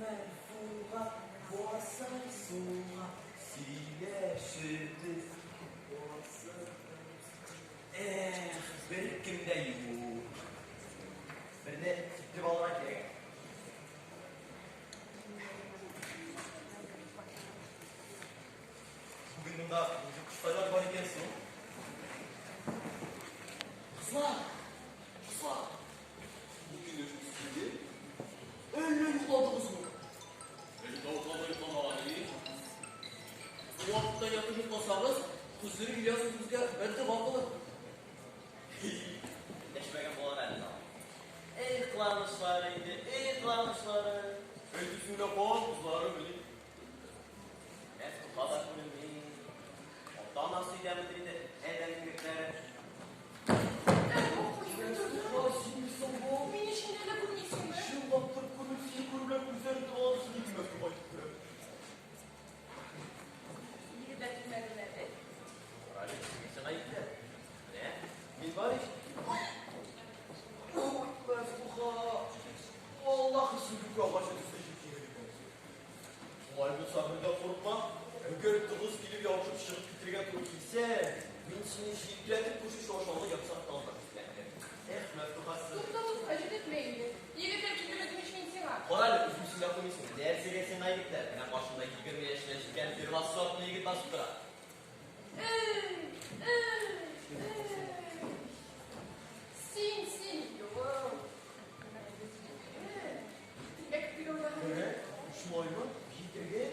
Мәрфуга, басың сулга, сөйләшебез, басың. Эх, беркем дә юк. Берне сүтеп алырга кирәк. Бүген монда нинди кошлар бар икән соң? Кызлар! Кызлар! Бу килеш үскәнде. Әллә йокладыгызмы? Әле тавыклар да йокламаган иде. Бу вакытта ятып йокласагыз, Хозыр Ильяс үзегезгә бәддога кылыр. Дәшмәгән булар әле тагын. Эй, кыланышлары инде, эй, кыланышлары. Әйтесең дә кал, кызлары мени. Мәфтуха да күренми. Ата-анасы өйдәмедер инде, адәм егетләре. Мине чыннан да күрмисеңме? Чынлап торып күрмим, сине күрү белән күзләрем томаланып, сине Мәфтуха итеп күрәм. Егетләр килмәдеме әле? Карале, сиңа егетләр. Менә, мин бар ич. Ой, Мәфтуха! Аллаһы син агачы төсле җитди икәнсең. Шулай булса, бер дә курыкма. Әгәр тыгыз килеп ябышып чыгып китергә туры килсә, мин сине җилтерәтеп күрше чуашалны ятсак та алырмын. Эх, Мәфтухасы. Тукта, тукта, җитетмә инде. Егетләр китердем ич мин сиңа. Кара әле, үзем син якынмыйсың. Нәрсәгә сиңа егетләр? Менә каршымда 20 яшенә җиткән Фирваз сортлы егет басып тора. Эй, эй, эй. Син, син, юлым. Шулаймы? Җитәргә?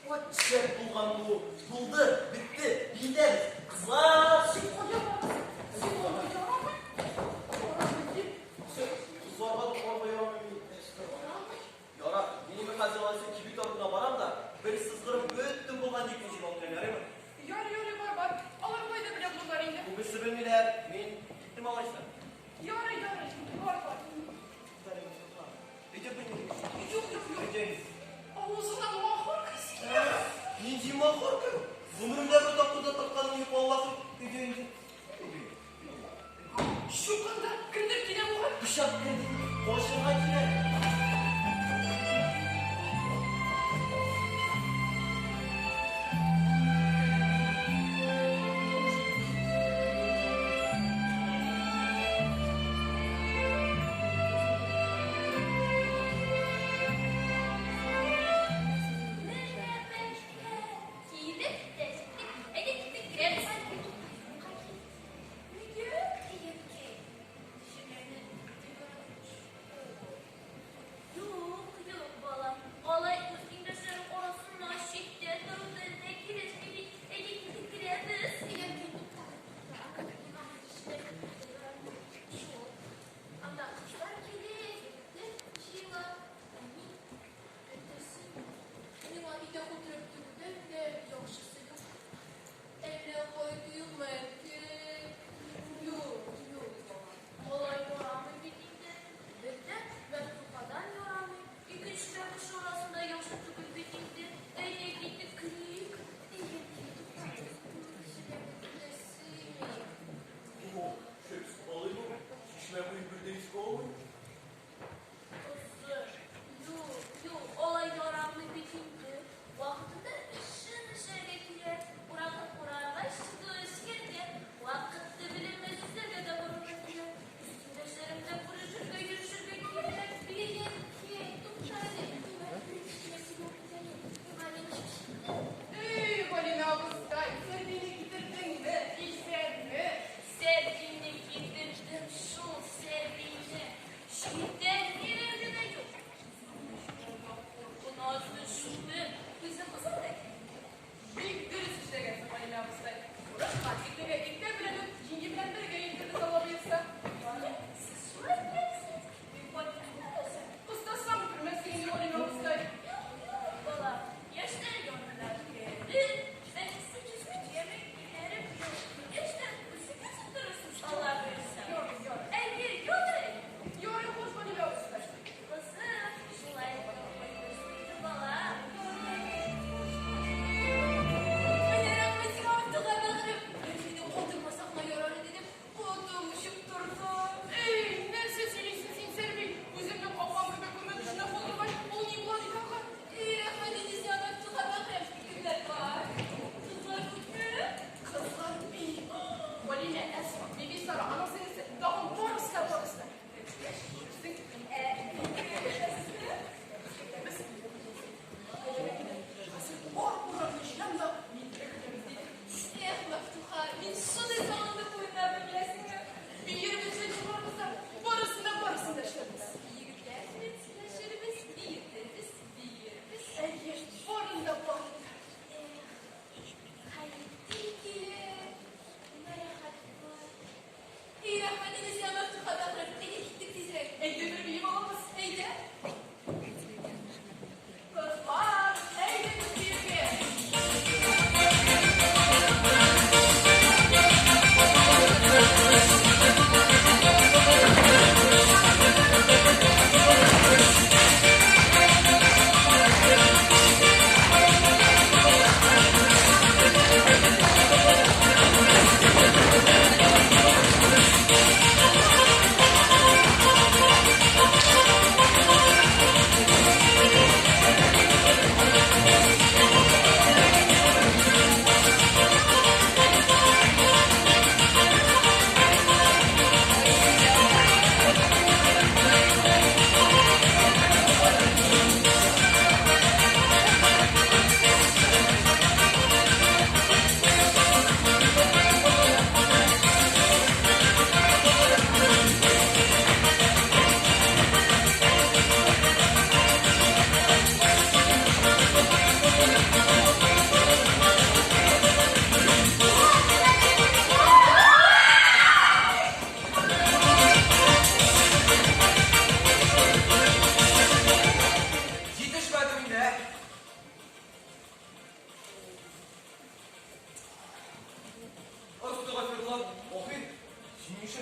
Вот шәп булган бу. Булды, бетте, биетәбез. Кызлар! Син кая барасың? Син кая ярамый? Кызларга да карга ярамый. Ярар, мин инде хәзер алайса кибет артына барам да, бер сызгырып бөтен булган икне җыеп алып киләм, ярыймы? Ярый, ярый, бар, бар. Алар болай да белә булырлар инде. Күбесе белмиләр, мин киттем алайса. Ярый, ярый, бар, бар. Өйдә белмим. Юк, юк, юк. Өйдә. Авызыңнан махорка сикерә. Нинди махорка? Гомеремдә бер тапкыр да тартканым юк, валлаһи. Өйдә инде. Чукынды, кемдер килә бугай. Пычак керде. Качырга кирәк. Менә бәшкә килеп тә җиттек. Әйдә киттек, керәбез. Нигә? Әйткәй, кешеләрне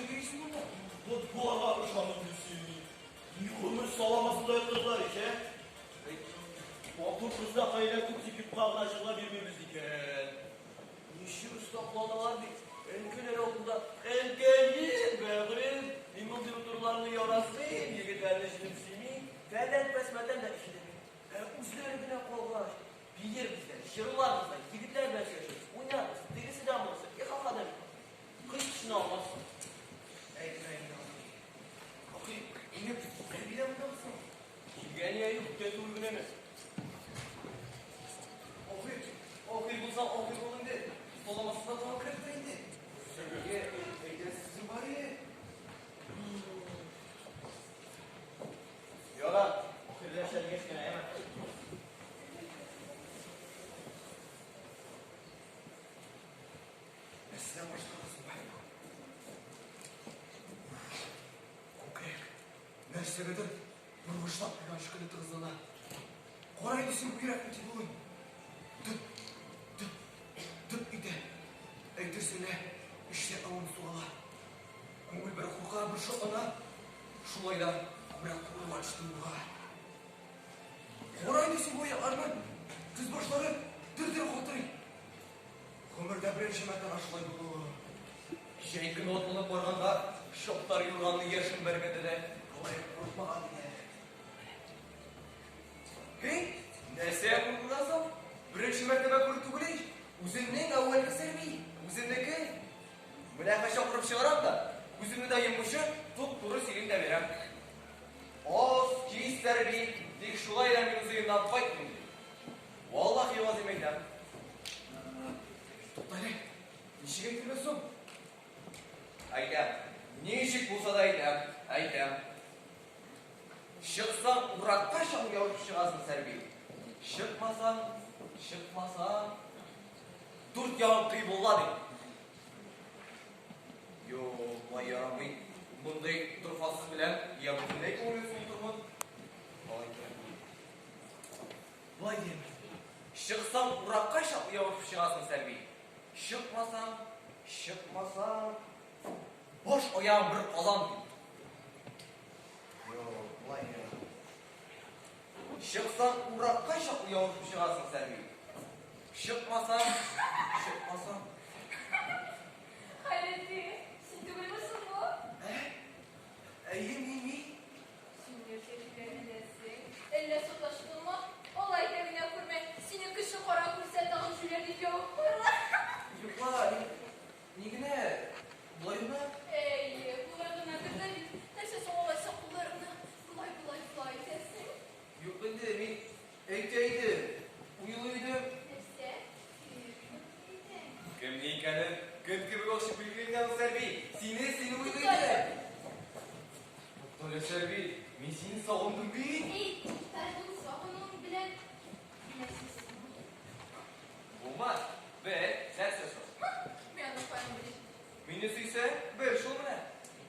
Нишләргә йөрисең монда? Вот боларга ышаным дисең. Ни гомер саламасында яттырдылар ич, ә? Матур кызда кайлар күп сикеп кына җырлап йөрмибез икән. Ничек оста кыланалар бит. Әнкәләр алдында әнкәем, бәгърем, мин мондый утыруларны яратмыйм, егетләрне җенем сөйми, фәлән пәсмәтән дә ишетәм. Ә үзләре генә калгач, биербез дә, җырларбыз да, егетләр белән сөйләшербез, уйнарбыз, тегесе дә монысы, ихаха да бит. Кыз төшенә алмассың. Әйтмә инде, ахи. Ахи, инде Сәрби дә монда соң? Килгән я юк, күптән түгел генәме? Ахи, ахи булса, ахи бул инде. Соламасына тагын кереп тор инде. Сәрбигә әйтәсе сүзем бар иде. Ярар, ахирләшәлгәч кенә, әмма. Нәрсәдән башларга соң бу? Күкрәк нәрсәгәдер боргычлап куйган шикелле тыгызлана. Кара инде син бу йөрәкнең тибүен. Дөп, дөп, дөп итә. Әйтерсең лә эчтә әвен сугыла. Күңел бер курка, бер шатлана. Шулай да күбрәк курыла төште уйга. Кара инде син бу аякларны. Тез башлары дер-дер калтырый. Гомердә беренче мәртәбә шулай булуы. Җәй көне атланып барганда чаптар юрганны яшен бәргәндә дә болай курыкмаган иде. Һей, нәрсә куркудан соң? Беренче мәртәбә күрү түгел ич. Үзеңнең әүвәлге Сәрби, үзеңнеке. Менә хәзер чакырып чыгарам да, күземне дә йоммыйча, туп-туры сөйлим дә бирәм. Аз, кис, Сәрби, тик шулай да мин үз өемнән кайтмыйм, ди. Валлаһи газыйм әйтәм. Туктале, ничек әйтергә соң? Әйтәм. Ничек булса да әйтәм, әйтәм. Чыксаң, уракка чыгып ябышып чыгасың, Сәрби. Чыкмасаң, чыкмасаң, дүрт ягың кыйбулла, ди. Юк, болай ярамый. Мондый дорфасыз белән я бөтенләй күңелен суытырмын. Алай кирәкми. Болай дим. Чыксаң, уракка чаклы ябышып чыгасың, Сәрби. Чыкмасаң, чыкмасаң, баш аягың бер казан, ди. Юк, болай ярамый. Чыксаң, уракка чаклы ябышып чыгасың, Сәрби. Чыкмасаң, чыкмасаң. Хәйретдин, син түгелме соң бу? Ә? Әйе, мин, мин. Син нәрсә җүләрләнәсең? Әллә саташтыңмы? Алай итә генә күрмә, сине кеше кара күрсә тагын җүләр дип ябып куярлар. Юк ла, мин ни генә, болай гына. Әйе, болай гына да бит. Нәрсә соң алайса кулларыңны болай, болай, болай итәсең? Юк инде, мин әйтә идем, уйлый идем. Нәрсә? Кем идең? Кемне икәнен көн кебек ачык билгеле инде аны, Сәрби. Сине, сине уйлый Туктале. идем. Туктале, Сәрби, мин сине сагындым бит. Эй, туктале, ул сагынуың белән нәрсә соң? Булмас, бел, нәрсә соң? Мин аны каян белим? Мине сөйсәң, бел шул менә.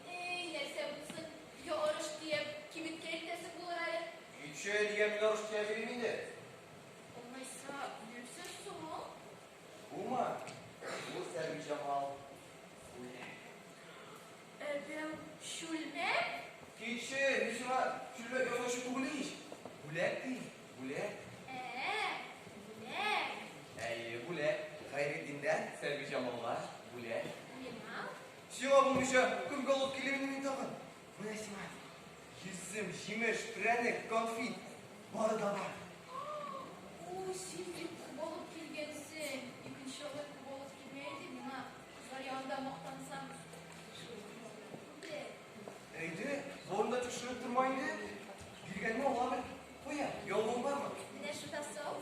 Эй, нәрсә булсын, я арыш төяп, кибеткә илтәсең булыр әле. Кичә нигә мин арыш төяп йөрим инде? Алайса, нәрсә соң? Бума, бу Сәрбиҗамал. Бүләк. Әбәү, чүлмәк? Кичә, мин сиңа чүлмәк ясаучы түгел ич. Бүләк ди, бүләк. Ә, бүләк. Әйе, бүләк. Хәйретдиндән Сәрбиҗамалга бүләк. Миңа? Сиңа булмыйча, кемгә алып килим инде мин тагын? Менә сиңа. Йөзем, җимеш, прәннек, конфет. Бары да бар. Ой, син бик күп алып килгәнсең. Икенче алай күп алып килмә иде миңа. Кызлар янында мактансам. Шул. Әйдә, барында тикшереп торма инде. Биргәнне ала бел. Куя, яулыгың бармы? Менә шунда сау.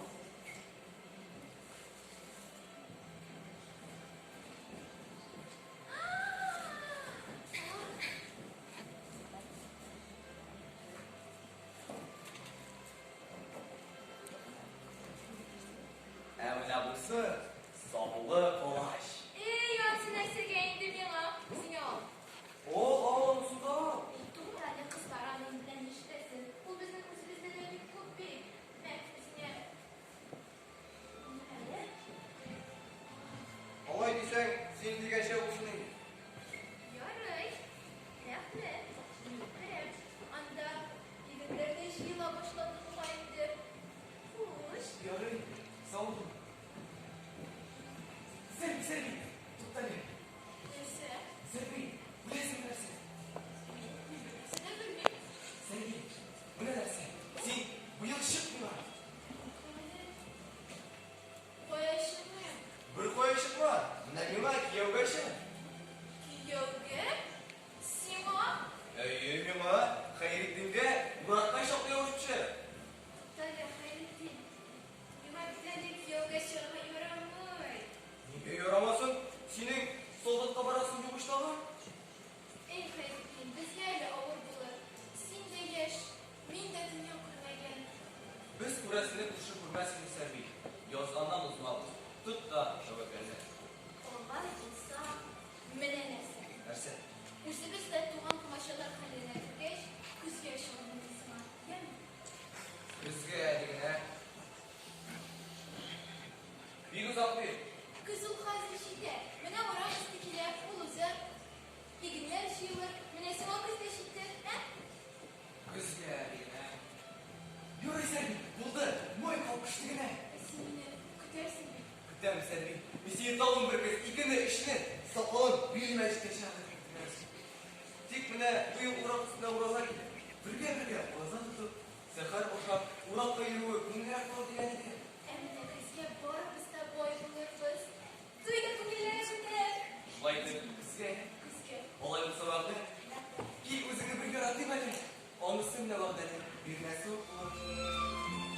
Ә менә бусы сабулы калач. Эй, ансы нәрсәгә инде миңа? Үзеңә ал. О, ал, анысы да ал. Эй, тукта әле, кызлар аның белән нишләсен? Ул безнең үзебездә дә бик күп бит. Мә, үзеңә. Әле. Алай дисәң, син дигәнчә булсын инде. Ярый. менә быел урак өстенә ураза килә. Бергә-бергә ураза тотып, сәхәр ашап, уракка йөрүе күңеллерәк булыр дигән идек. Ә менә көзгә барыбыз да бай булырбыз. Туй да күңеллерәк үтәр. Шулай итеп, көзгә. Көзгә. Алай булса вәгъдә. Кил, үзеңне бер яратыйм әле. Анысы менә вәгъдәне бирмәсе үк булыр.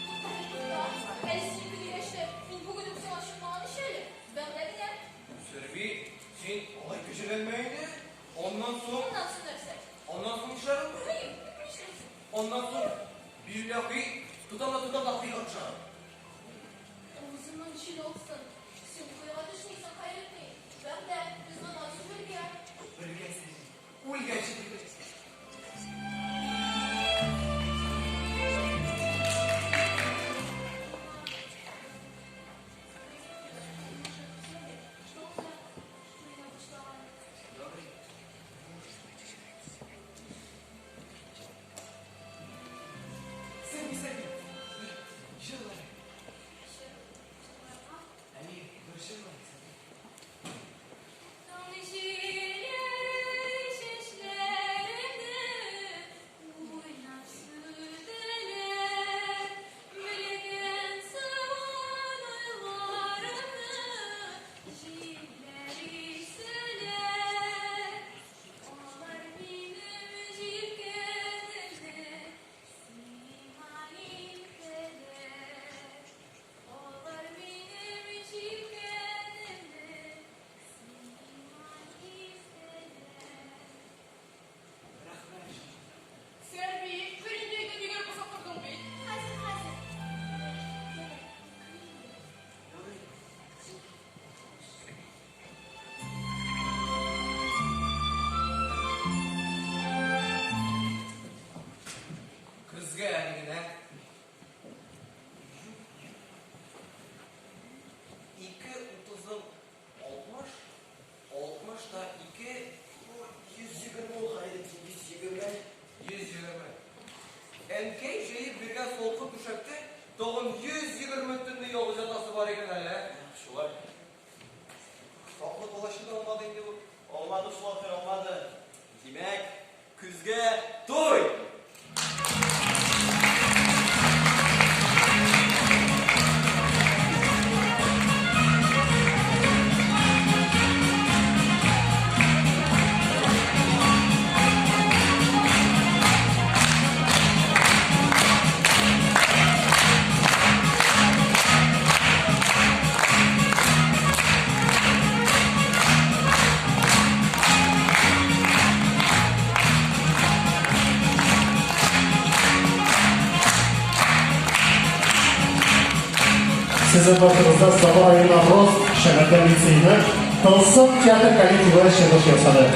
Тукта әле, тукта. Әле син көлгәч тә, мин бүген үк сиңа чыкмаган ич әле. Вәгъдә генә. Сәрби, син алай кәҗәләнмә инде. Аннан соң... Аннан соң нәрсә? Аннан соң нишләрем? Белмим, нишләрсең? Аннан соң, билләһи, тотам да тотам да коега төшәрем. Авызыңнан җил алсын. Син коега төшмисең, Хәйретдин. Вәгъдә, без моннан соң бергә. Бергә, Сәрби. Үлгәнче бергә. Сәрби, Сәрби, бер җырла әле. Әни, бер җырла әле, Сәрби. Таң җиле чәчләреңне уйнап сүтелер, Белгән сыман уйларымны җилләр исәләр. Алар минем җилкәнемне сиңа илтәләр. Алар минем җилкәнемне сиңа илтәләр. Рәхмәт. Сәрби, бернинди әйтеп йөгереп басып тордың бит. Хәзер, хәзер. Ярый, Ярый. Көзгә әле генә. Ике утызың алтмыш, алтмыш та ике. 120 ул, Хәйретдин, 120. 120. Әнкәй җәеп биргән салкын түшәктә тагын 120 төнне ялгыз ятасы бар икән әле, ә? Шулай. Саклы калачы да алмады инде бу. Алмады шул ахыр, алмады. Димәк, көзгә туй! Сезнең башыгызда Саба районы Рост Шәмәрдән лицееның Тылсым театр коллективы чыгыш ясады.